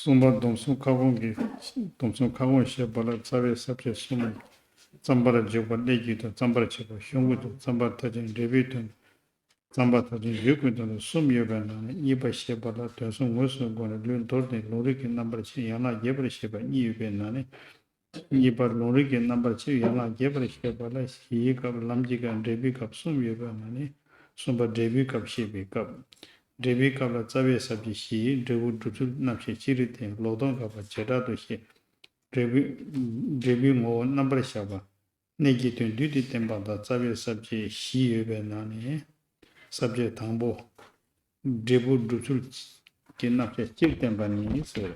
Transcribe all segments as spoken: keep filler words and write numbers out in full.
གསུམ་པ་སྡོམ་གསུམ་ཁ་སྐོང་གི། སྡོམ་གསུམ་ཁ་སྐོང་བཤད་པ་ལ་རྩ་བའི་ས་བཅད་གསུམ། བརྩམ་པར་འཇུག་པ། སླད་ཀྱི་དོན། བརྩམ་པར་བྱེད་པ། གཞུང་གི་དོན། བརྩམ་པར་ཐལ་ཅན་འབྲས་བུའི་དོན། བརྩམ་པར་ཐལ་ཅན་རྒྱུད་ཀྱི་དོན་དུ་གསུམ་ཡོད་པའི་ནང་ནས་གཉིས་པ་བཤད་པ་ལ་དོན་གསུམ་དངོས་སུ་དགོངས་ནས་ལུང་མདོར་བསྟན་ལུང་རིགས་ཀྱི་རྣམ་པར་ཕྱེ་ཡན་ལག་རྒྱས་པར་བཤད་པ་གཉིས་ཡོད་པའི་ནང་ནས། གཉིས་པར་ལུང་རིགས་ཀྱི་རྣམ་པར་ཕྱེ་ཡན་ལག་རྒྱས་པར་བཤད་པ་ལ་གཞིའི་སྐབས། ལམ་གྱི་སྐབས། འབྲས་བུའི་སྐབས་གསུམ་ཡོད་པའི་ནང་ནས་གསུམ་པ་འབྲས་བུའི་སྐབས་བཤད་པའི་སྐབས། འབྲས་བུའི་སྐབས་ལ་རྩ་བའི་ས་བཅད་བཞི། འབྲས་བུ་སྒྲུབ་ཚུལ་རྣམ་བཤད་སྤྱིར་བསྟན། ལོག་རྟོག་དགག་པ་བྱེ་བྲག་ཏུ་བཤད། འབྲས་བུ། འབྲས་བུའི་ངོ་བོ་རྣམ་པར་གཞག་པ། གནད་ཀྱི་དོན་བསྡུས་ཏེ་བསྟན་པ་དང་རྩ་བའི་ས་བཅད་བཞི་ཡོད་པའི་ནང་ནས་ས་བཅད་དང་པོ། འབྲས་བུ་སྒྲུབ་ཚུལ་གྱི་རྣམ་བཤད་སྤྱིར་བསྟན་པ་ནི་ཟེར།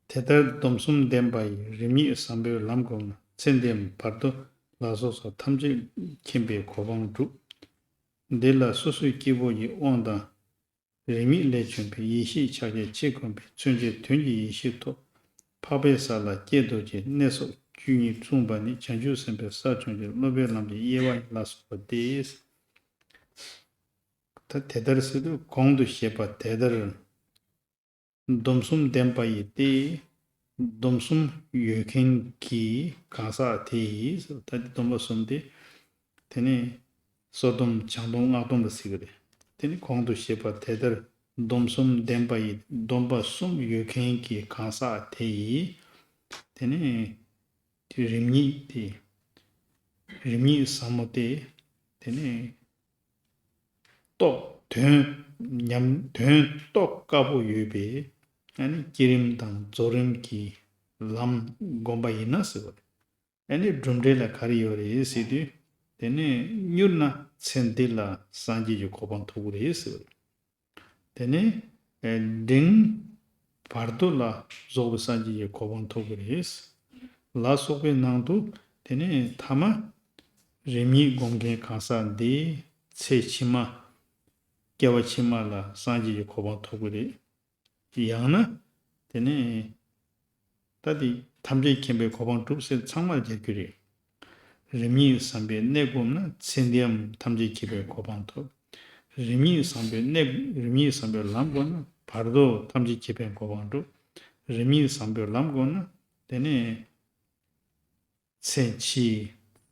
དེ་ལྟར་སྡོམ་གསུམ་ལྡན་པ་ཡི། རིམ་གཉིས་བཟང་པོའི་ལམ་བསྒོམས་ན། ཚེ་འདིའམ་བར་དོ་ལ་སོགས་པ་ཐམས་ཅད་མཁྱེན་པའི་གོ་འཕང་འགྲུབ། འདི་ལ་སོ་སོའི་སྐྱེ་བོ་ཡི་དབང་དང་། རིམ་གཉིས་ལས་བྱུང་བའི་ཡེ་ཤེས་ཕྱག་རྒྱ་ཆེ་བསྒོམས་པས་མཚོན་བྱེད་དོན་གྱི་ཡེ་ཤེས་ཐོབ། འཕགས་པའི་ས་ལ་སྐྱེས་རྡོ་རྗེ་གནས་སོགས་བཅུ་གཉིས་མཚུངས་པ་ནི་བྱང་ཆུབ་སེམས་དཔའི་ས་བྱང་ཆུབ་སློབ་པའི་ལམ་གྱི་དབྱེ་བ་ཡིན་ལ་སོགས་པ་སྟེ། ད་དེ་ལྟར་ཟེར་དུས་གོང་དུ་བཤད་པ་དེ་ལྟར། སྡོམ་གསུམ་ལྡན་པ་ཡི་སྟེ། སྡོམ་གསུམ་ཡོད་མཁན་གྱི་གང་ཟག་དེ་ཡིས། ད་ལྟའི་སྡོམ་པ་གསུམ་སྟེ། དེ་ནས་གསོལ་སྡོམ་བྱང་སྡོམ་སྔགས་སྡོམ་ལ་ཟེར་གྱི་རེད། དེ་ནས་གོང་དུ་བཤད་པ་དེ་ལྟར་སྡོམ་གསུམ་ལྡན་པ་ཡི། སྡོམ་པ་གསུམ་ཡོད་མཁན་གྱི་གང་ཟག་དེ་ཡིས། དེ་ནས་རིམ་གཉིས་ཏེ། རིམ་གཉིས་ཟབ་མོ་སྟེ། དེ་ནས་རྟོགས་དོན་ཉམས་དོན་རྟོགས་དཀའ་པོ་ཡོད་པས། ཨ་ནི་བསྐྱེད་རིམ་དང་རྫོགས་རིམ་གྱི་ལམ་བསྒོམ་པ་ཡིན་ན་ཟེར་བ་རེད། ཨ་ནི་གྲུབ་འབྲས་ལ་ག་རེ་ཡོད་རེད་ཟེར་དུས། དེ་ནས་མྱུར་ན་ཚེ་འདི་ལ་སངས་རྒྱས་ཀྱི་གོ་འཕང་ཐོབ་ཀྱི་རེད་ཟེར་བ་རེད། དེ་ནས་ཨེ་འབྲིང་བར་དོ་ལ་རྫོགས་པའི་སངས་རྒྱས་ཀྱི་གོ་འཕང་ཐོབ་ཀྱི་རེད། ལ་སོགས་པའི་ནང་དུ་དེ་ནས་ཐ་མ་རིམ་གཉིས་སྒོམ་མཁན་གང་ཟག་འདི་ཚེ་ཕྱི་མ་སྐྱེ་བ་ཕྱི་མ་ལ་སངས་རྒྱས་ཀྱི་གོ་འཕང་ཐོབ་ཀྱི་རེད། ཡང་ན་དེ་ནས་ད་དེ་ཐམས་ཅད་མཁྱེན་པའི་གོ་འཕང་སྒྲུབ་ཟེར་ཚང་མར་སྦྱར་རྒྱུ་རེད། རིམ་གཉིས་བཟང་པོའི་གནས་བསྒོམས་ན་ཚེ་འདིའམ་ཐམས་ཅད་མཁྱེན་པའི་གོ་འཕང་ཐོབ། རིམ་གཉིས་བཟང་པོའི་གནས་རིམ་གཉིས་བཟང་པོའི་ལམ་བསྒོམས་ན་བར་དོ་ཐམས་ཅད་མཁྱེན་པའི་གོ་འཕང་འགྲུབ། རིམ་གཉིས་བཟང་པོའི་ལམ་བསྒོམས་ན་དེ་ནས་ཚེ་ཕྱི་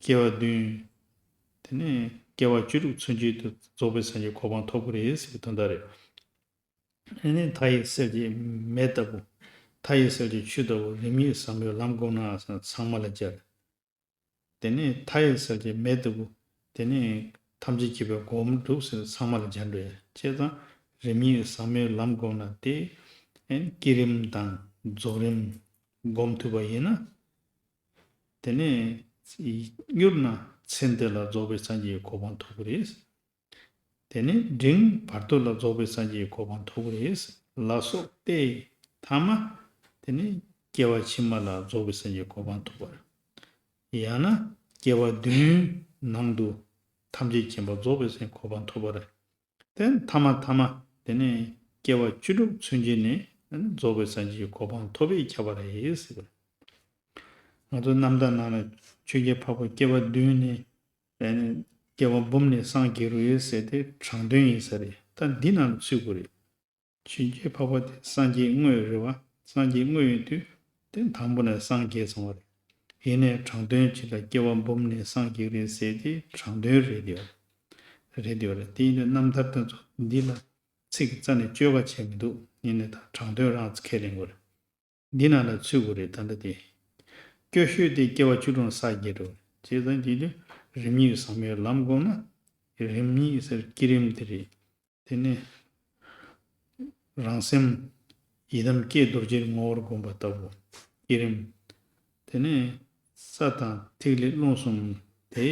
སྐྱེ་བ་བདུན། དེ་ནས་སྐྱེ་བ་བཅུ་དྲུག་ཚུན་ཆད་དུ་རྫོགས་པའི་སངས་རྒྱས་གོ་འཕང་ཐོབ་ཀྱི་རེད་ཟེར་བའི་དོན་དག་རེད། ཨ་ནི་མཐའ་ཡས་གསལ་བྱེད་མེ་ལྟ་བུ། མཐའ་ཡས་གསལ་བྱེད་ཆུ་ལྟ་བུ་རིམ་གཉིས་བཟང་པོའི་ལམ་བསྒོམས་ན་ཚང་མ་ལ་སྦྱར། དེ་ནས་མཐའ་ཡས་གསལ་བྱེད་མེ་ལྟ་བུ། དེ་ནས་ཐམས་ཅད་མཁྱེན་པའི་གོ་འཕང་འགྲུབ་ཟེར་ཚང་མ་ལ་སྦྱར་འགྲོ་ཡ། བྱས་ཙང་རིམ་གཉིས་བཟང་པོའི་ལམ་བསྒོམས་ན་དེ་ཨ་ནི་བསྐྱེད་རིམ་དང་རྫོགས་རིམ་སྒོམ་ཐུབ་པ་ཡིན་ན། དེ་ནས་མྱུར་ན་ཚེ་འདི་ལ་རྫོགས་པའི་སངས་རྒྱས་ཀྱི་གོ་འཕང་ཐོབ་ཀྱི་རེད། དེ་ནས་འབྲིང་བར་དོ་ལ་རྫོགས་པའི་སངས་རྒྱས་ཀྱི་གོ་འཕང་ཐོབ་ཀྱི་རེད་ལ་སོགས་ཏེ། ཐ་མ་དེ་ནས་སྐྱེ་བ་ཕྱི་མ་ལ་རྫོགས་པའི་སངས་རྒྱས་ཀྱི་གོ་འཕང་ཐོབ་པ་རེད། ཡང་ན་སྐྱེ་བ་བདུན་ནང་དུ་ཐམས་ཅད་མཁྱེན་པ་རྫོགས་པའི་སངས་རྒྱས་ཀྱི་གོ་འཕང་ཐོབ་པ་རེད། དེ་ཐ་མ་ཐ་མ་དེ་ནས་སྐྱེ་བ་བཅུ་དྲུག་ཚུན་ཆད་ནས་རྫོགས་པའི་སངས་རྒྱས་ཀྱི་གོ་འཕང་ཐོབ་པས་ཁྱབ་པ་རེད་ཟེར། ང་ཚོ་རྣམ་ཐར་ནང་ལ་ཆོས་རྒྱལ་འཕགས་པ་སྐྱེ་བ་བདུན་ནས། ཨ་ནི་སྐྱེ་བ་འབུམ་ནས་སངས་རྒྱས་རུ་ཡོད་ཟེར་དེ་དྲང་དོན་ཡིན་ས་རེད། ད་འདི་ནང་ལ་ཚུད་དགོས་རེད། ཆོས་རྒྱལ་འཕགས་པ་དེ་སངས་རྒྱས་དངོས་རེད་བ། སངས་རྒྱས་དངོས་ཡིན་དུས་དེ་དང་པོ་ནས་སངས་རྒྱས་སོང་བ་རེད། ཡིན་ནའི་དྲང་དོན་ཅིག་ལ་སྐྱེ་བ་འབུམ་ནས་སངས་རྒྱས་རེད་ཟེར་དེ་དྲང་དོན་རེད་དེ། རེད་དེ་རེད། དེ་ཡིན་དུས་རྣམ་ཐར་དེ་ཚོ་འདི་ལ་ཚིག་རྩ་ནས་བཅོས་པ་བྱས་མི་འདུག་ཡིན་ནའི་ད་དྲང་དོན་རང་ཁས་ལེན་དགོས་རེད། འདི་ནང་ལ་ཚུད་དགོས་རེད། ད་ལྟ་དེ། སྐྱོ་ཤོས་དེ་སྐྱེ་བ་བཅུ་དྲུག་སངས་རྒྱས་འགྲོ། བྱས་ཙང་དེ་དུས་རིམ་གཉིས་བཟང་མོའི་ལམ་བསྒོམས་ན། རིམ་གཉིས་ཟེར་བསྐྱེད་རིམ་དེ་རེད། དེ་ནས་རང་སེམས་ཡི་དམ་ཀྱེ་རྡོ་རྗེའི་ངོ་བོར་བསྒོམ་པ་ལྟ་བུ་བསྐྱེད་རིམ། དེ་ནས་ས་དང་ཐིག་ལེ་རླུང་གསུམ་དེ་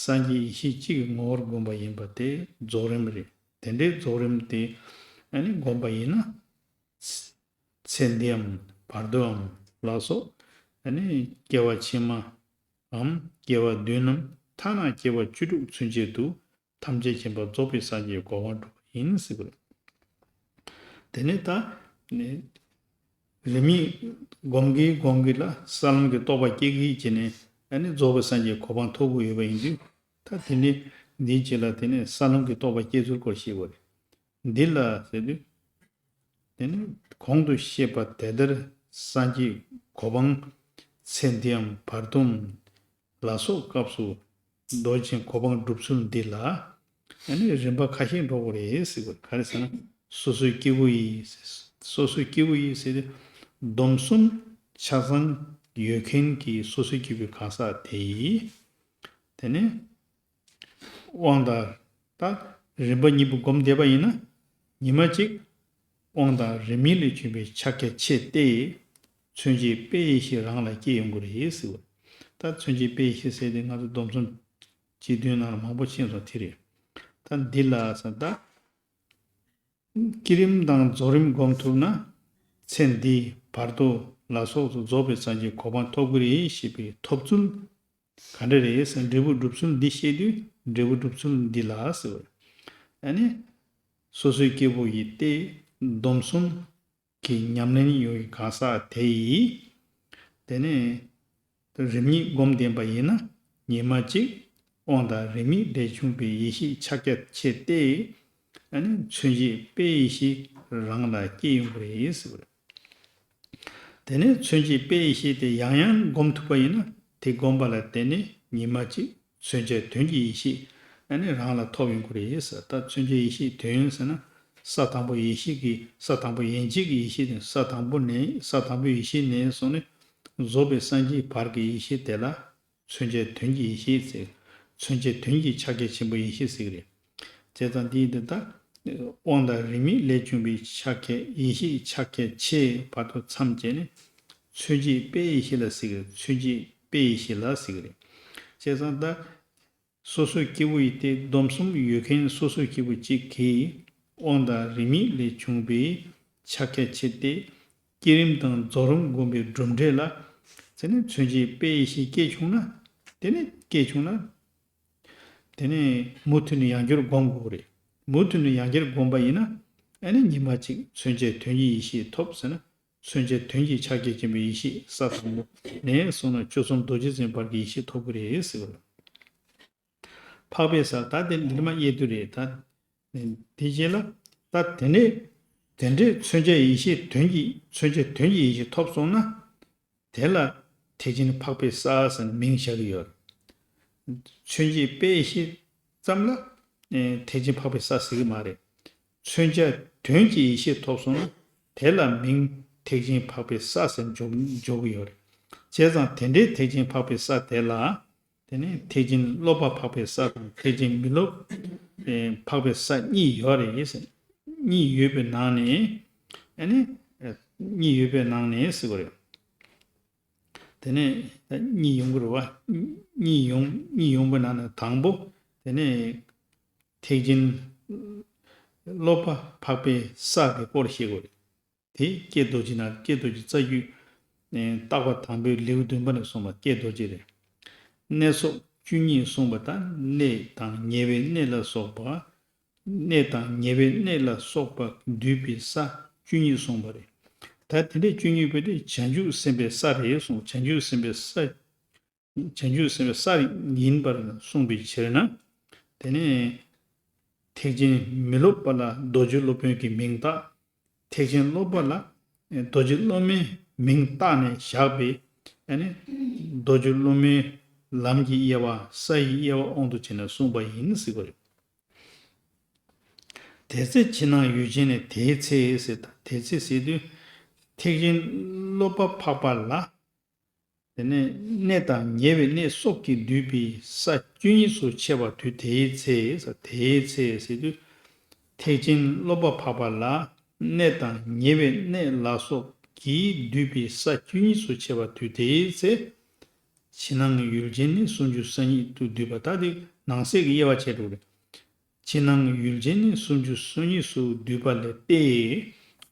སངས་རྒྱས་ཡེ་ཤེས་གཅིག་གི་ངོ་བོར་བསྒོམ་པ་ཡིན་པ་དེ་རྫོགས་རིམ་རེད། དེ་འདྲའི་རྫོགས་རིམ་དེ་ཨ་ནི་བསྒོམ་པ་ཡིན་ན། ཚེ་འདིའམ་བར་དོའམ་ལ་སོགས་ཨ་ནི་སྐྱེ་བ་ཕྱི་མའམ་སྐྱེ་བ་བདུན་ནམ་ཐ་ན་སྐྱེ་བ་བཅུ་དྲུག་ཚུན་ཆད་དུ་ཐམས་ཅད་མཁྱེན་པ་རྫོགས་པའི་སངས་རྒྱས་ཀྱི་གོ་འཕང་འགྲུབ་པ་ཡིན་ཟེར་བ་རེད། དེ་ནས་ད་ནི་རིམ་གཉིས་སྒོམ་གྱིན་སྒོམ་གྱིན་ལ་ས་ལམ་གྱི་རྟོགས་པ་སྐྱེ་གི་བྱས་ནས་ཨ་ནི་རྫོགས་པའི་སངས་རྒྱས་ཀྱི་གོ་འཕང་ཐོབ་དགོས་ཡོད་པ་ཡིན་དུས། ད་དེ་ནི་འདིའི་རྗེས་ལ་དེ་ནས་ས་ལམ་གྱི་རྟོགས་པ་སྐྱེ་ཚུལ་སྐོར་ཤེས་དགོས་རེད། འདི་ལ་ཟེར་དུས། དེ་ནི་གོང་དུ་བཤད་པ་དེ་ལྟར་སངས་རྒྱས་གོ་འཕང་ཚེ་འདིའམ་བར་དོའམ་ལ་སོགས་སྐབས་སུ་རྡོ་རྗེ་གོ་འཕང་སྒྲུབ་ཚུལ་འདི་ལ་ཨ་ནི་རིམ་པ་ཁ་ཤས་འགྲོ་དགོས་རེད་ཟེར་བ། ག་རེ་ཟེར་ན། སོ་སོའི་སྐྱེ་བོ་ཡིས། སོ་སོའི་སྐྱེ་བོ་ཡིས་ཟེར་ཏེ་སྡོམ་གསུམ་ཆ་ཚང་ཡོད་མཁན་གྱི་སོ་སོའི་སྐྱེ་བོའི་གང་ཟག་དེ་ཡིས། དེ་ནི་དབང་དང་། ད་རིམ་པ་གཉིས་པོ་སྒོམ་བསྡད་པ་ཡིན་ན། ཉི་མ་གཅིག་དབང་དང་རིམ་གཉིས་ལས་བྱུང་བའི་ཕྱག་རྒྱ་ཆེ་སྟེ། མཚོན་བྱེད་དཔེ་ཡེ་ཤེས་རང་ལ་སྐྱེ་ཡོང་གི་རེད་ཟེར་བ། ད་མཚོན་བྱེད་དཔེ་ཡེ་ཤེས་ཟེར་དེ་ང་ཚོ་སྡོམ་གསུམ་སྤྱི་དོན་ནང་ལ་མང་པོ་ཤེས་སོང་དེ་རེད། ད་འདི་ལ་ས་ད། བསྐྱེད་རིམ་དང་རྫོགས་རིམ་སྒོམ་ཐུབ་ན། ཚེ་འདི་བར་དོ་ལ་སོགས་སུ་རྫོགས་པའི་སངས་རྒྱས་གོ་འཕང་ཐོབ་ཀྱི་རེད་ཞེས་པའི་ཐོབ་ཚུལ་ག་འདྲ་རེད་ཟེར། འབྲས་བུ་སྒྲུབ་ཚུལ་འདི་བཤད་དུས་འབྲས་བུ་སྒྲུབ་ཚུལ་འདི་ལ་ཟེར་བ། ཨ་ནི། སོ་སོའི་སྐྱེ་བོ་ཡིས་ཏེ། སྡོམ་གསུམ་གྱི་ཉམས་ལེན་ཡོད་པའི་གང་ཟག་དེ་ཡིས། དེ་ནས་རིམ་གཉིས་སྒོམ་བསྡད་པ་ཡིན་ན། ཉི་མ་གཅིག་དབང་དང་རིམ་གཉིས་ལས་བྱུང་བའི་ཡེ་ཤེས་ཕྱག་རྒྱ་ཆེ་སྟེ། ཨ་ནི་མཚོན་བྱེད་དཔེ་ཡེ་ཤེས་རང་ལ་སྐྱེ་ཡོང་གི་རེད་ཟེར་བ་རེད། དེ་ནས་མཚོན་བྱེད་དཔེ་ཡེ་ཤེས་དེ་ཡང་ཡང་སྒོམ་ཐུབ་པ་ཡིན་ན། དེ་སྒོམ་པ་ལ་བརྟེན་ནས་ཉི་མ་གཅིག་མཚོན་བྱ་དོན་གྱི་ཡེ་ཤེས་ཨ་ནི་རང་ལ་ཐོབ་ཡོང་གི་རེད་ཟེར། ད་མཚོན་བྱ་ཡེ་ཤེས་དོན་ཟེར་ན། ས་དང་པོ་ཡེ་ཤེས་ཀྱི། ས་དང་པོ་ཡན་ཆད་ཀྱི་ཡེ་ཤེས་དེ། ས་དང་པོ་ནས། ས་དང་པོའི་ཡེ་ཤེས་ནས་བཟུང་ནས་རྫོགས་པའི་སངས་རྒྱས་བར་གྱི་ཡེ་ཤེས་དེ་ལ་མཚོན་བྱ་དོན་གྱི་ཡེ་ཤེས་ཟེར། མཚོན་བྱ་དོན་གྱི་ཕྱག་རྒྱ་ཆེན་པོའི་ཡེ་ཤེས་ཟེར་གྱི་རེད། བྱས་ཙང་འདི་ཡིན་དུས་ད། དབང་དང་རིམ་གཉིས་ལས་བྱུང་བའི་ཕྱག་རྒྱ། ཡེ་ཤེས་ཕྱག་རྒྱ་ཆེ་བར་དུ་མཚམས་བཅད་ནས། མཚོན་བྱེད་དཔེ་ཡེ་ཤེས་ལ་ཟེར་གྱི་རེད། མཚོན་བྱེད་དཔེ་ཡེ་ཤེས་ལ་ཟེར་གྱི་རེད། བྱས་ཙང་ད། སོ་སོའི་སྐྱེ་བོ་ཡིས་ཏེ། སྡོམ་གསུམ་ཡོད་མཁན་སོ་སོའི་སྐྱེ་བོ་གཅིག་གིས། དབང་དང་རིམ་གཉིས་ལས་བྱུང་བའི་ཕྱག་རྒྱ་ཆེ་སྟེ། བསྐྱེད་རིམ་དང་རྫོགས་རིམ་སྒོམ་པའི་གྲུབ་འབྲས་ལ། དེ་ནས་མཚོན་བྱེད་དཔེ་ཡེ་ཤེས་སྐྱེས་བྱུང་ན། དེ་ནས་སྐྱེས་བྱུང་ན། དེ་ནས་མུ་མཐུད་ནས་ཡང་བསྐྱར་སྒོམ་དགོས་རེད། མུ་མཐུད་ནས་ཡང་བསྐྱར་སྒོམ་པ་ཡིན་ན། ཨ་ནི་ཉི་མ་གཅིག་མཚོན་བྱེད་དོན་གྱི་ཡེ་ཤེས་ཐོབ་ཟེར་ན། མཚོན་བྱེད་དོན་གྱི་ཕྱག་རྒྱ་ཆེན་པོའི་ཡེ་ཤེས་ས་དང་པོ་ནས་བཟུང་ནས་བཅུ་གསུམ་རྡོ་རྗེ་འཛིན་བར་གྱི་ཡེ་ཤེས་ཐོབ་ཀྱི་རེད་ཟེར་བ། འཕགས་པའི་ས། ད་དེ་འདིར་མ་དབྱེ་བསྡུ་རེད་ད། དེ་རྗེས་ལ། ད་དེ་ནས་དེ་འདྲའི་མཚོན་བྱ་ཡེ་ཤེས་དོན་གྱི། མཚོན་བྱ་དོན་གྱི་ཡེ་ཤེས་ཐོབ་སོང་ན། དེ་ལ་ཐེག་ཆེན་འཕགས་པའི་ས་ཟེར་ནས་མིང་བཞག་གི་ཡོད། མཚོན་བྱེད་དཔེ་ཡེ་ཤེས་ཙམ་ལ། ཨེ། ཐེག་ཆེན་འཕགས་པའི་ས་ཟེར་གྱི་མ་རེད། མཚོན་བྱ་དོན་གྱི་ཡེ་ཤེས་ཐོབ་སོང་ན། དེ་ལ་མིང་ཐེག་ཆེན་འཕགས་པའི་ས་ཟེར་འཇོག་འཇོག་གི་ཡོད་རེད། བྱས་ཙང་དེ་འདྲའི་ཐེག་ཆེན་འཕགས་པའི་ས་དེ་ལ། དེ་ནས་ཐེག་ཆེན་སློབ་པ་འཕགས་པའི་ས་དང་ཐེག་ཆེན་མི་སློབ་འཕགས་པའི་ས་གཉིས་ཡོད་རེད་ཟེར། གཉིས་ཡོད་པའི་ནང་ནས། ཨ་ནི། གཉིས་ཡོད་པའི་ནང་ནས་ཟེར་བ་རེད། དེ་ནས་གཉིས་ཡོང་གི་རེད་བ། གཉིས་ཡོང་། གཉིས་ཡོང་བའི་ནང་ནས་དང་པོ། དེ་ནས་ཐེག་ཆེན་སློབ་པ་འཕགས་པའི་ས་གི་སྐོར་བཤད་དགོས་རེད། དེ་ཀྱེ་རྡོ་རྗེ་ན། ཀྱེ་རྡོ་རྗེ་རྩ་རྒྱུད། བརྟག་པ་དང་པོའི་ལེའུ་བདུན་པ་ནས་གསུངས་པ་ཀྱེ་རྡོ་རྗེ་རེད། གནས་སོགས་བཅུ་གཉིས་གསུངས་པ་དང་། གནས་དང་ཉེ་བའི་གནས་ལ་སོགས་པ། གནས་དང་ཉེ་བའི་གནས་ལ་སོགས་པ་འདུས་པའི་ས་བཅུ་གཉིས་གསུངས་པ་རེད། ད་དེ་འདྲའི་བཅུ་གཉིས་པོ་དེ་བྱང་ཆུབ་སེམས་དཔའི་ས་རེད་གསུངས། བྱང་ཆུབ་སེམས་དཔའི་ས། བྱང་ཆུབ་སེམས་དཔའི་ས་ཡིན་པར་གསུངས་པའི་ཕྱིར་ན། དེ་ནས་ཐེག་ཆེན་མི་སློབ་པ་ལ་རྡོ་རྗེ་སློབ་དཔོན་གྱི་མིང་བཏགས། ཐེག་ཆེན་སློབ་པ་ལ་རྡོ་རྗེ་སློབ་མའི་མིང་བཏགས་ནས་བཞག་པའི། ཨ་ནི་རྡོ་རྗེ་སློབ་མའི་ལམ་གྱི་དབྱེ་བ། ས་ཡི་དབྱེ་བ་དབང་དུ་བྱས་ནས་གསུངས་པ་ཡིན་ཟེར་བ་རེད། དེ་ཚེ་ཕྱི་ནང་ཡུལ་ཅན་ནས་དེའི་ཚེ་ཟེར། ད་དེའི་ཚེ་ཟེར་དུས། ཐེག་ཆེན་སློབ་པ་འཕགས་པ་ལ། དེ་ནས་གནས་དང་ཉེ་བའི་གནས་སོགས་ཀྱིས་བསྡུས་པའི་ས་བཅུ་གཉིས་སུ་ཕྱེ་བ་དུས་དེའི་ཚེ། དེའི་ཚེ་ཟེར་དུས། ཐེག་ཆེན་སློབ་པ་འཕགས་པ་ལ་གནས་དང་ཉེ་བའི་གནས་ལ་སོགས་ཀྱིས་བསྡུས་པའི་ས་བཅུ་གཉིས་སུ་ཕྱེ་བ་དུས་དེའི་ཚེ། ཕྱི་ནང་ཡུལ་ཅན་ནི་སུམ་ཅུ་སོ་གཉིས་སུ་བསྡུས་པ། ད་དེ་ནང་གསེས་ཀྱི་དབྱེ་བ་བྱས་འགྲོ་གི་རེད། ཕྱི་ནང་ཡུལ་ཅན་ནི་སུམ་ཅུ་སོ་གཉིས་སུ་བསྡུས་པ་ལས་ཏེ།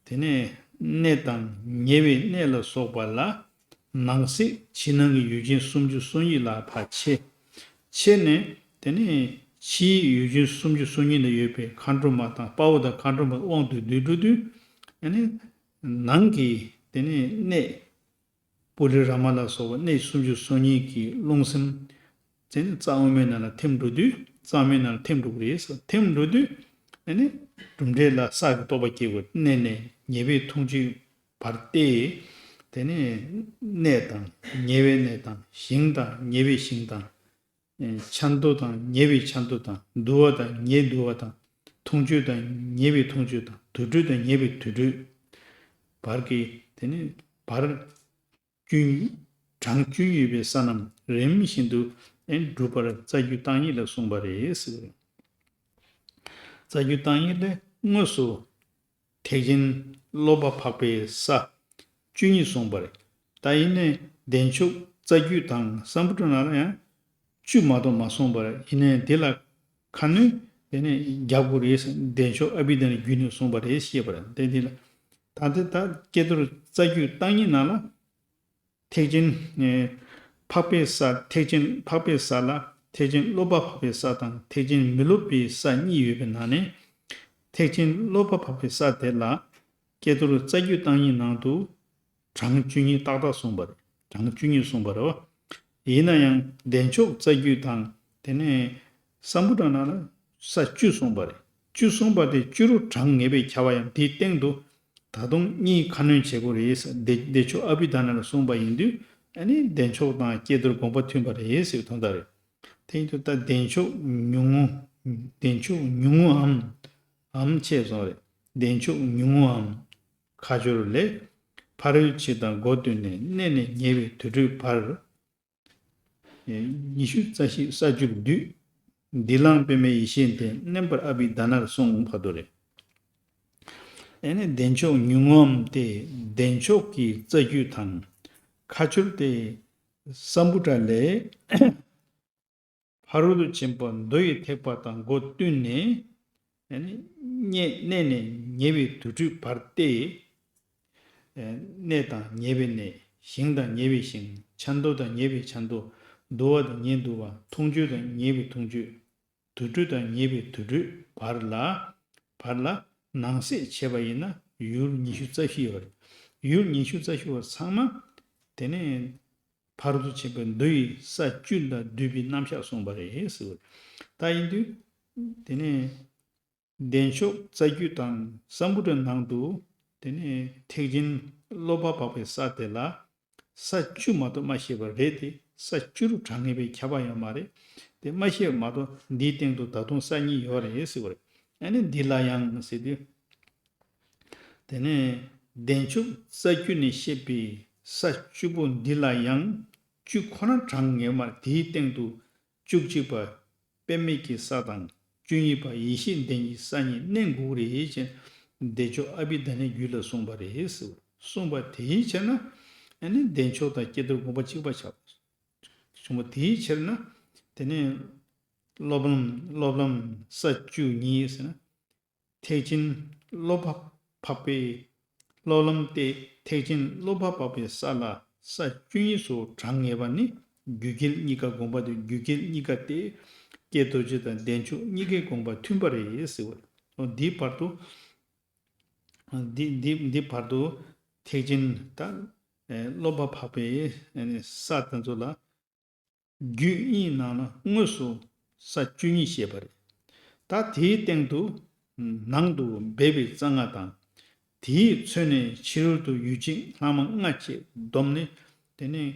དེ་ནས་གནས་དང་ཉེ་བའི་གནས་ལ་སོགས་པ་ལ། ནང་གསེས་ཕྱི་ནང་གི་ཡུལ་ཅན་སུམ་ཅུ་སོ་གཉིས་ལ་ཕར་ཕྱེ། ཕྱེ་ནས་དེ་ནས་ཕྱིའི་ཡུལ་ཅན་སུམ་ཅུ་སོ་གཉིས་ལ་ཡོད་པའི་མཁའ་འགྲོ་མ་དང་དཔའ་བོ་དང་མཁའ་འགྲོ་མ་དབང་དུ་བསྡུས་འགྲོ་དུས། ཨ་ནི་ནང་གི་དེ་ནས་གནས། པུ་རི་ར་མ་ལ་སོགས་པ་གནས་སུམ་ཅུ་སོ་གཉིས་ཀྱི་རླུང་སེམས། དེ་ནི་རྩ་དབུ་མའི་ནང་ལ་ཐིམ་འགྲོ་དུས། རྩ་བུ་མའི་ནང་ལ་ཐིམ་འགྲོ་གི་རེད་ཟེར། ཐིམ་འགྲོ་དུས། ཨ་ནི་གྲུབ་འབྲས་ལ་ས་གི་རྟོགས་པ་སྐྱེ་དགོས། གནས་ནས་ ཉེ་བའི་འཐུང་ཆུའི་བར་ཏེ། དེ་ནས་གནས་དང་ཉེ་བའི་གནས་དང་ཞིང་དང་ཉེ་བའི་ཞིང་དང་། ཆ་མདོ་དང་ཉེ་བའི་ཆ་མདོ་དང་། འདུ་བ་དང་ཉེ་འདུ་བ་དང་། འཐུང་ཆོས་དང་ཉེ་བའི་འཐུང་ཆོས་དང་། དུར་ཁྲོད་དང་ཉེ་བའི་དུར་ཁྲོད། བར་གྱི་དེ་ནི་བར་བཅུ་གྲངས་བཅུ་ཡོད་པའི་ས་རྣམས་རིམ་བཞིན་དུ་སྒྲུབ་པར་རྩ་རྒྱུད་བརྟག་གཉིས་ལ་གསུངས་པ་རེད། རྩ་རྒྱུད་བརྟག་གཉིས་ལས་དངོས་སུ་ཐེག་ཆེན་བསླབ་པ་འཕགས་པའི་ས་བཅུ་གཉིས་གསུངས་པ་རེད། ད་ཡིན་ནའི་བདེ་མཆོག་རྩ་རྒྱུད་དང་སམ་བྷོ་ཊ་ནང་ལ་ཡང་བཅུ་མ་གཏོགས་མ་གསུངས་པ་རེད། ཡིན་ནའི་འདི་ལ་ཁ་སྣོན་དེ་ནས་རྒྱག་དགོས་རེད། བདེ་མཆོག་ཨ་བྷི་དྷ་ནའི་རྒྱུད་ནས་གསུངས་པ་རེད་ཞེས་པ་རེད། དེ་འདི་ལ་ད་ལྟ་ད་ཀྱེ་རྡོར་རྩ་རྒྱུད་བརྟག་གཉིས་ནང་ལ། ཐེག་ཆེན་ཨེ་འཕགས་པའི་ས། ཐེག་ཆེན་འཕགས་པའི་ས་ལ་ཐེག་ཆེན་བསླབ་པ་འཕགས་པའི་ས་དང་ཐེག་ཆེན་མི་སློབ་པའི་ས་གཉིས་ཡོད་པའི་ནང་ནས། ཐེག་ཆེན་བསླབ་པ་འཕགས་པའི་ས་དེ་ལ་ཀྱེ་རྡོར་རྩ་རྒྱུད་བརྟག་གཉིས་ནང་དུ་གྲངས་བཅུ་གཉིས་ཏག་ཏག་གསུངས་པ་རེད། གྲངས་བཅུ་གཉིས་གསུངས་པ་རེད་བ། ཡིན་ན་ཡང་བདེ་མཆོག་རྩ་རྒྱུད་དང་དེ་ནས་སམ་བྷོ་ཊ་ནང་ལ་ས་བཅུ་གསུངས་པ་རེད། བཅུ་གསུངས་པ་དེ་བཅུ་རུ་གྲངས་ངེས་པས་ཁྱབ་པ་ཡང་དེའི་སྟེང་དུ། ད་དུང་གཉིས་ཁ་སྣོན་བྱེད་དགོས་རེད། བདེ་བདེ་མཆོག་ཨ་བྷི་དྷ་ན་ལ་གསུངས་པ་ཡིན་དུས་ཨ་ནི་བདེ་མཆོག་དང་ཀྱེ་རྡོར་དགོངས་པ་མཐུན་པ་རེད་ཟེར་བའི་དོན་དག་རེད། དེ་ཡིན་དུས་ད་བདེ་མཆོག་ཉུང་ངུ། བདེ་མཆོག་ཉུང་ངུའམ། འམ་ཅེས་གསུངས་རེད། བདེ་མཆོག་ཉུང་ངུའམ། ཁ་སྦྱོར་ལས། ཕ་རོལ་ཕྱིན་དང་སྒོ་བསྟུན་ནས་གནས་ནས་ཉེ་བའི་དུར་ཁྲོད་བར། ཉི་ཤུ་རྩ་བཞི་ས་བཅུར་བསྡུས། འདི་བླངས་པདྨའི་ཡེ་ཤེས་ལྡན། མནན་པར་ཨ་བྷི་དྷ་ནར་གསུངས། བར་དུ་རེད། ཨེ་ནི་བདེ་མཆོག་ཉུང་ངུའམ་སྟེ་བདེ་མཆོག་གི་རྩ་རྒྱུད་དང་། ཁ་སྦྱོར་ཏེ། སམ་བྷོ་ཊ་ལས། ཕ་རོལ་ཏུ་ཕྱིན་པ་མདོ་ཡི་ཐེག་པ་དང་སྒོ་བསྟུན་ནས། ཨེ་ནི་གནས་གནས་ནས་ཉེ་བའི་དུར་ཁྲོད་བར་ཏེ། གནས་དང་ཉེ་བའི་གནས། ཞིང་དང་ཉེ་བའི་ཞིང་། ཆ་མདོ་དང་ཉེ་བའི་ཆ་མདོ། འདུ་བ་དང་ཉེ་འདུ་བ། འཐུང་ཆོས་དང་ཉེ་བའི་འཐུང་ཆོས། དུར་ཁྲོད་དང་ཉེ་བའི་དུར་ཁྲོད་བར་ལ། བར་ལ་ནང་གསེས་བྱས་པ་ཡིན་ན་ཡུལ་ཉི་ཤུ་རྩ་བཞི་ཡོད་རེད། ཡུལ་ཉི་ཤུ་རྩ་བཞི་བ་ཚང་མ་དེ་ནས་ཕ་རོལ་ཏུ་ཕྱིན་པའི་མདོ་ཡི་ས་བཅུ་ལ་བསྡུས་པའི་རྣམ་གཞག་གསུངས་པ་རེད་ཟེར་བ་རེད། ད་ཡིན་དུས་དེ་ནས། བདེ་མཆོག་རྩ་རྒྱུད་དང་སམ་བྷོ་ཊ་ནང་དུ། དེ་ནས་ཐེག་ཆེན་བསླབ་པ་འཕགས་པའི་ས་དེ་ལ། ས་བཅུ་མ་གཏོགས་མ་བཤད་པ་རེད་དེ། ས་བཅུ་རུ་གྲངས་ངེས་པས་ཁྱབ་པ་ཡང་མ་རེད། དེ་མ་བཤད་པ་མ་གཏོགས་འདིའི་སྟེང་དུ་ད་དུང་ས་གཉིས་ཡོད་རེད་ཟེར་བ་རེད། ཨ་ནི་འདི་ལ་ཡང་ཟེར་དུས། དེ་ནས་བདེ་མཆོག་རྩ་རྒྱུད་ནས་བཤད་པའི་ས་བཅུ་པོ་འདི་ལ་ཡང་བཅུ་ཁོ་ན་གྲངས་ངེས་མ་རེད། དེའི་སྟེང་དུ། བཅུ་གཅིག་པ་པདྨའི་གི་ས་དང་། བཅུ་གཉིས་པ་ཡེ་ཤེས་ལྡན་གྱི་ས་གཉིས་གནས་དགོས་རེད་ཅེས་བདེ་མཆོག་ཨ་བྷི་དྷ་ནའི་རྒྱུད་ལ་གསུངས་པ་རེད་ཟེར། གསུངས་པ་དེའི་ཕྱིར་ན་ཨ་ནི་བདེ་མཆོག་དང་ཀྱེ་རྡོར་དགོངས་པ་གཅིག་པ་ཆགས་པ་བྱུང་བ། དེའི་ཕྱིར་ན་དེ་ནས་སློབ་ལམ་སློབ་ལམ་ས་བཅུ་གཉིས་ཟེར་ན། ཐེག་ཆེན་བསླབ་པ་འཕགས་པའི་སློབ་ལམ་སྟེ། ཐེག་ཆེན་བསླབ་པ་འཕགས་པའི་ས་ལ་ས་བཅུ་གཉིས་སུ་གྲངས་ངེས་པ་ནི་རྒྱུད་རྒྱལ་གཉིས་ཀ་དགོངས་པ་སྟེ། རྒྱུད་རྒྱལ་གཉིས་ཀ་སྟེ། ཀྱེ་རྡོ་རྗེ་དང་བདེ་མཆོག་གཉིས་ཀའི་དགོངས་པ་མཐུན་པ་རེད་ཟེར་བ་རེད། འདིའི་བར་དུ། འདི་འདི་འདི་བར་དུ་ཐེག་ཆེན་ད་བསླབ་པ་འཕགས་པའི་ས་དེ་ཚོ་ལ། རྒྱུད་གཉིས་ནང་ལ་དངོས་སུ་ས་བཅུ་གཉིས་བཤད་པ་རེད། ད་དེའི་སྟེང་དུ་ནང་དུ་སྦས་པའི་རྩ་ལྔ་དང་། དེའི་ཚོད་ནས་ཕྱི་རོལ་དུ་ཡུལ་ཅན་ལྷག་མ་ལྔ་བཅས་བསྡོམས་ནས། དེ་ནས་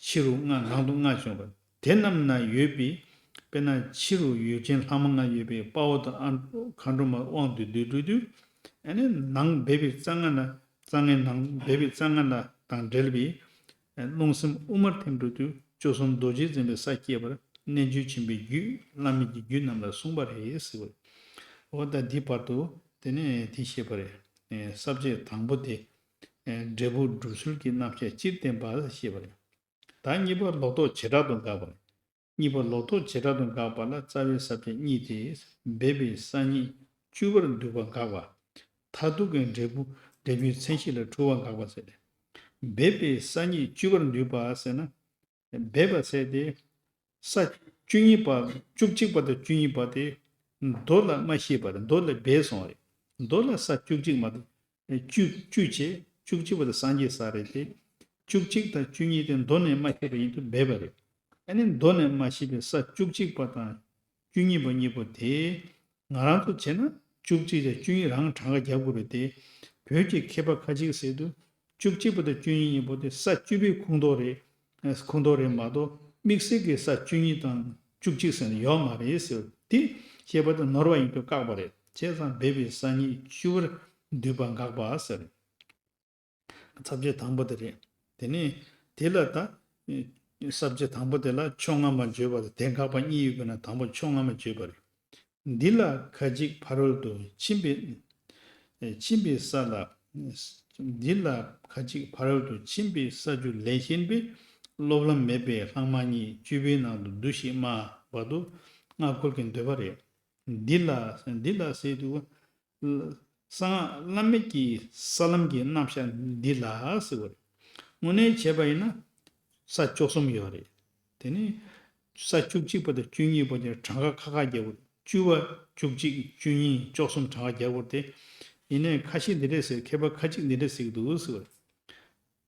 ཕྱི་རུ་ལྔ་ནང་དུ་ལྔ་བྱུང་བ། དེ་རྣམས་ན་ཡོད་པའི་དཔེར་ན་ཕྱི་རུ་ཡུལ་ཅན་ལྷག་མ་ལྔ་ཡོད་པའི་དཔའ་བོ་དང་ཨ་མཁའ་འགྲོ་མ་དབང་དུ་བསྡུས་བསྡུས་དུས། ཨ་ནི་ནང་སྦས་པའི་རྩ་ལྔ་ན། རྩ་ལྔའི་ནང་སྦས་པའི་རྩ་ལྔ་ལ་དང་འབྲེལ་བའི་རླུང་སེམས་དབུ་མར་ཐིམ་འགྲོ་དུས་བཅུ་གསུམ་རྡོ་རྗེ་འཛིན་པའི་ས་སྐྱེས་པར་རྣལ་འབྱོར་ཆེན་པོའི་རྒྱུད་བླ་མེད་ཀྱི་རྒྱུད་རྣམས་ལ་གསུངས་པ་རེད་ཟེར་བ་རེད། འོ་ད་འདི་བར་དུ་དེ་ནས་དེ་བཤད་པ་རེད། ས་བཅད་དང་པོ་དེ་འབྲས་བུ་སྒྲུབ་ཚུལ་གྱི་རྣམ་གཞག་སྤྱིར་བསྟན་པ་ཞེས་པ་རེད། ད་གཉིས་པ་ལོག་རྟོག་བྱེ་བྲག་ཏུ་འགག་པ་རེད། གཉིས་པ་ལོག་རྟོག་བྱེ་བྲག་ཏུ་འགག་པ་ལ་རྩ་བའི་ས་བཅད་གཉིས་ཏེ། སྦས་པའི་ས་གཉིས་བཅུ་པར་འདུས་པ་འགག་པ། མཐར་ཐུག་གི་འབྲས་བུ་འབྲས་བུའི་མཚན་གཞི་ལ་འཁྲུལ་པ་འགག་པ་ཟེར་ཏེ། སྦས་པའི་ས་གཉིས་བཅུ་པར་འདུས་པ་ཟེར་ན། སྦས་པ་ཟེར་ཏེ། ས་བཅུ་གཉིས་པ་བཅུ་གཅིག་པ་དང་བཅུ་གཉིས་པ་དེ་མདོ་ལ་མ་བཤད་པ་རེད། མདོ་ལས་སྦས་སོང་བ་རེད། མདོ་ལ་ས་བཅུ་གཅིག་མ་གཏོགས། བཅུ་བཅུ་བྱས་བཅུ་གཅིག་པ་དེ་སངས་རྒྱས་ས་རེད་དེ། བཅུ་གཅིག་དང་བཅུ་གཉིས་དེ་མདོ་ནས་མ་བཤད་པ་ཡིན་དུས་སྦས་པ་རེད། ཨ་ནི་མདོ་ནས་མ་བཤད་པའི་ས་བཅུ་གཅིག་པ་དང་བཅུ་གཉིས་པ་གཉིས་པོ་དེ། ང་རང་ཚོ་བྱས་ན་བཅུ་གཅིག་དང་བཅུ་གཉིས་རང་གྲངས་ཀ་རྒྱག་དགོས་རེད་དེ། བོད་ཀྱི་མཁས་པ་ཁ་ཅིག་ཟེར་དུས་བཅུ་གཅིག་པ་དང་བཅུ་གཉིས་གཉིས་པོ་དེ་ས་བཅུ་པའི་ཁོངས་གཏོགས་རེད། ཁོངས་གཏོགས་རེད་མ་གཏོགས་དམིགས་བསལ་གྱི་ས་བཅུ་གཉིས་དང་བཅུ་གཅིག་ཟེར་ན་ཡོད་མ་རེད་ཟེར། དེ་བཤད་པ་དེ་ནོར་བ་ཡིན་དུས་བཀག་པ་རེད། བྱས་ཙང་སྦས་པའི་ས་གཉིས་བཅུ་པར་འདུས་པ་འགག་པ་ཟེར། ས་བཅད་དང་པོ་དེ་རེད། དེ་ནས་དེ་ལ་ད་ས་བཅད་དང་པོ་དེ་ལ་ཕྱོགས་སྔ་མ་བརྗོད་པ་དང་དེ་འགག་པ་གཉིས་ཡོད་པས་ན་དང་པོ་ཕྱོགས་སྔ་མ་བརྗོད་པ་རེད། འདི་ལ་ཁ་ཅིག་ཕ་རོལ་ཏུ་ཕྱིན་པའི་ཕྱིན་པའི་ས་ལ། འདི་ལ་ཁ་ཅིག་ཕ་རོལ་ཏུ་ཕྱིན་པའི་ས་བཅུ་ལས་གཞན་པའི་སློབ་ལམ་མེད་པའི་ལྷག་མ་གཉིས་བཅུ་པའི་ནང་དུ་བསྡུ་ཞིག་སྨྲ་བར་དུ་སྔ་རྒོལ་གྱི་འདོད་པ་རེད། འདི་ལ་འདི་ལ་ཟེར་དུས། གསང་སྔགས་བླ་མེད་ཀྱི་ས་ལམ་གྱི་རྣམ་གཞག་འདི་ལ་ཟེར་བ་རེད། དངོས་གནས་བྱས་པ་ཡིན་ན། ས་བཅུ་གསུམ་ཡོད་རེད། དེ་ནི། ས་བཅུ་གཅིག་པ་དང་བཅུ་གཉིས་པ་དེ་གྲངས་ཀ་ཁ་ཁ་རྒྱག་དགོས། བཅུ་པ་བཅུ་གཅིག་བཅུ་གཉིས་བཅུ་གསུམ་གྲངས་ཀ་རྒྱག་དགོས་ཏེ། ཡིན་ནའི་ཁ་ཤས་འདི་འདྲས་ཟེར། མཁས་པ་ཁ་ཅིག་འདི་འདྲས་ཟེར་གྱི་འདུག་ཟེར་བ་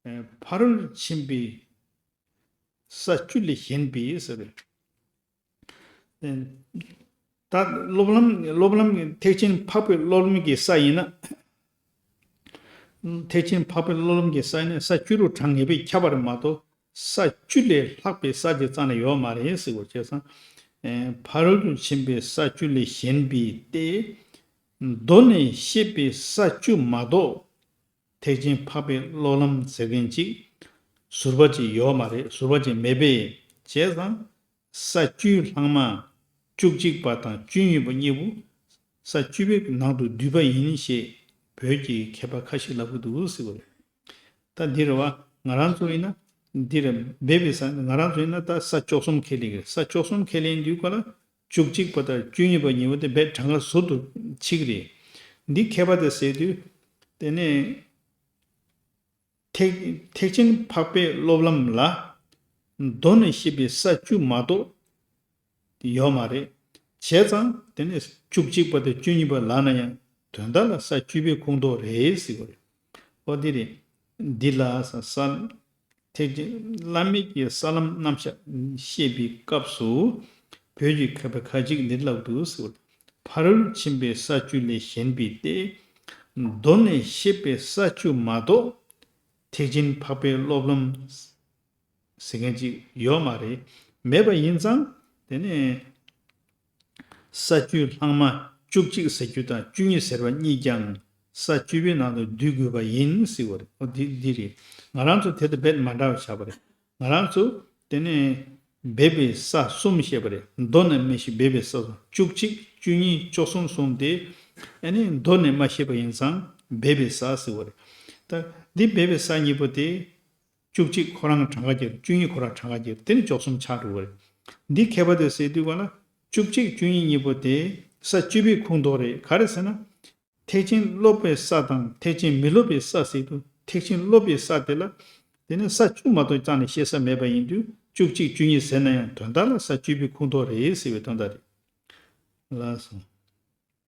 རེད། ཕ་རོལ་ཕྱིན་པའི་ས་བཅུ་ལས་གཞན་པའི་ཟེར་རེད། ད་སློབ་ལམ་སློབ་ལམ་ཐེག་ཆེན་འཕགས་པའི་སློབ་ལམ་གྱི་ས་ཡིན་ན། ཐེག་ཆེན་འཕགས་པའི་སློབ་ལམ་གྱི་ས་ཡིན་ན་ས་བཅུ་རུ་གྲངས་ངེས་པས་ཁྱབ་པ་རེད་མ་གཏོགས་ས་བཅུ་ལས་ལྷག་པའི་ས་དེ་རྩ་ནས་ཡོད་མ་རེད་ཟེར་བ་བྱས་ཙང་། ཕ་རོལ་ཏུ་ཕྱིན་པའི་ས་བཅུ་ལས་གཞན་པའི་སྟེ། མདོ་ནས་བཤད་པའི་ས་བཅུ་མ་གཏོགས། ཐེག་ཆེན་འཕགས་པའི་སློབ་ལམ་ཟེར་མཁན་ཅིག་ཟུར་པ་ཅིག་ཡོད་མ་རེད། ཟུར་པ་ཅིག་མེད་པས། བྱས་ཙང་ས་བཅུའི་ལྷག་མ་བཅུ་གཅིག་པ་དང་བཅུ་གཉིས་པ་གཉིས་པོ་ས་བཅུ་པའི་ནང་དུ་བསྡུས་པ་ཡིན་ཞེས་བོད་ཀྱི་མཁས་པ་ཁ་ཤས་ལབ་ཀྱི་འདུག་ཟེར་བ་རེད། ད་འདི་རེད་བ། ང་རང་ཚོ་ཡིན་ན་འདི་རེད། སྦས་པའི་ས། ང་རང་ཚོ་ཡིན་ན་ད་ས་བཅུ་གསུམ་ཁས་ལེན་གྱི་རེད། ས་བཅུ་གསུམ་ཁས་ལེན་དུས་ག་ལ། བཅུ་གཅིག་པ་དང་བཅུ་གཉིས་པ་གཉིས་པོ་དེ་རྦད་གྲངས་ཀ་ཟུར་དུ་ཆིག་རེད། འདི་མཁས་པ་དེ་ཟེར་དུས། དེ་ནས་ཐེག་ཐེག་ཆེན་འཕགས་པའི་སློབ་ལམ་ལ་མདོ་ནས་བཤད་པའི་ས་བཅུ་མ་གཏོགས་ཡོད་མ་རེད། བྱས་ཙང་དེ་ནས་བཅུ་གཅིག་པ་དང་བཅུ་གཉིས་པ་ལབ་ན་ཡང་དོན་དག་ལ་ས་བཅུ་པའི་ཁོངས་གཏོགས་རེད་ཟེར་བ་རེད། ཨོ་འདི་རེད། འདི་ལ་ས་ས། ཐེག་ཆེན་བླ་མེད་ཀྱི་ས་ལམ་རྣམ་གཞག་བཤད་པའི་སྐབས་སུ། བོད་ཀྱི་མཁས་པ་ཁ་ཅིག་འདི་ལབ་འདུག་ཟེར་བ། ཕ་རོལ་ཕྱིན་པའི་ས་བཅུ་ལས་གཞན་པའི་སྟེ། མདོ་ནས་བཤད་པའི་ས་བཅུ་མ་གཏོགས། ཐེག་ཆེན་འཕགས་པའི་སློབ་ལམ་ཟེར་མཁན་ཅིག་ཡོད་མ་རེད། མེད་པ་ཡིན་ཙང་དེ་ནས། ས་བཅུའི་ལྷག་མ་བཅུ་གཅིག་ཟེར་རྒྱུ་དང་བཅུ་གཉིས་ཟེར་བ་གཉིས་ཀྱང་ས་བཅུ་པའི་ནང་དུ་བསྡུ་དགོས་པ་ཡིན་ཟེར་བ་རེད། འོ་འདི་འདི་རེད། ང་རང་ཚོ་དེ་དང་རྦད་མ་འདྲ་བ་ཆགས་པ་རེད། ང་རང་ཚོ་དེ་ནས་སྦས་པའི་ས་གསུམ་བཤད་པ་རེད། མདོ་ནས་མི་བཤད་སྦས་པའི་ས་གསུམ། བཅུ་གཅིག་བཅུ་གཉིས་བཅུ་གསུམ་གསུམ་དེ་ཨ་ནི་མདོ་ནས་མ་བཤད་པ་ཡིན་ཙང་སྦས་པའི་ས་ཟེར་བ་རེད། ད་འདི་སྦས་པའི་ས་གཉིས་པོ་དེ། བཅུ་གཅིག་ཁོ་རང་གྲངས་ཀ་བརྒྱབ། བཅུ་གཉིས་ཁོ་རང་གྲངས་ཀ་བརྒྱབ། དེ་ནི་བཅུ་གསུམ་ཆགས་འགྲོ་བ་རེད། འདི་མཁས་པ་དེ་ཟེར་དུས་ག་ལ། བཅུ་གཅིག་བཅུ་གཉིས་གཉིས་པོ་དེ་ས་བཅུ་པའི་ཁོངས་གཏོགས་རེད། ག་རེ་ཟེར་ན། ཐེག་ཆེན་སློབ་པའི་ས་དང་ཐེག་ཆེན་མི་སློབ་པའི་ས་ཟེར་དུས་ཐེག་ཆེན་སློབ་པའི་ས་དེ་ལ། དེ་ནི་ས་བཅུ་མ་གཏོགས་རྩ་ནས་བཤད་ས་མེད་པ་ཡིན་དུས་བཅུ་གཅིག་བཅུ་གཉིས་ཟེར་ན་ཡང་དོན་དག་ལ་ས་བཅུ་པའི་ཁོངས་གཏོགས་རེད་ཟེར་བའི་དོན་དག་རེད། ལགས་སོ།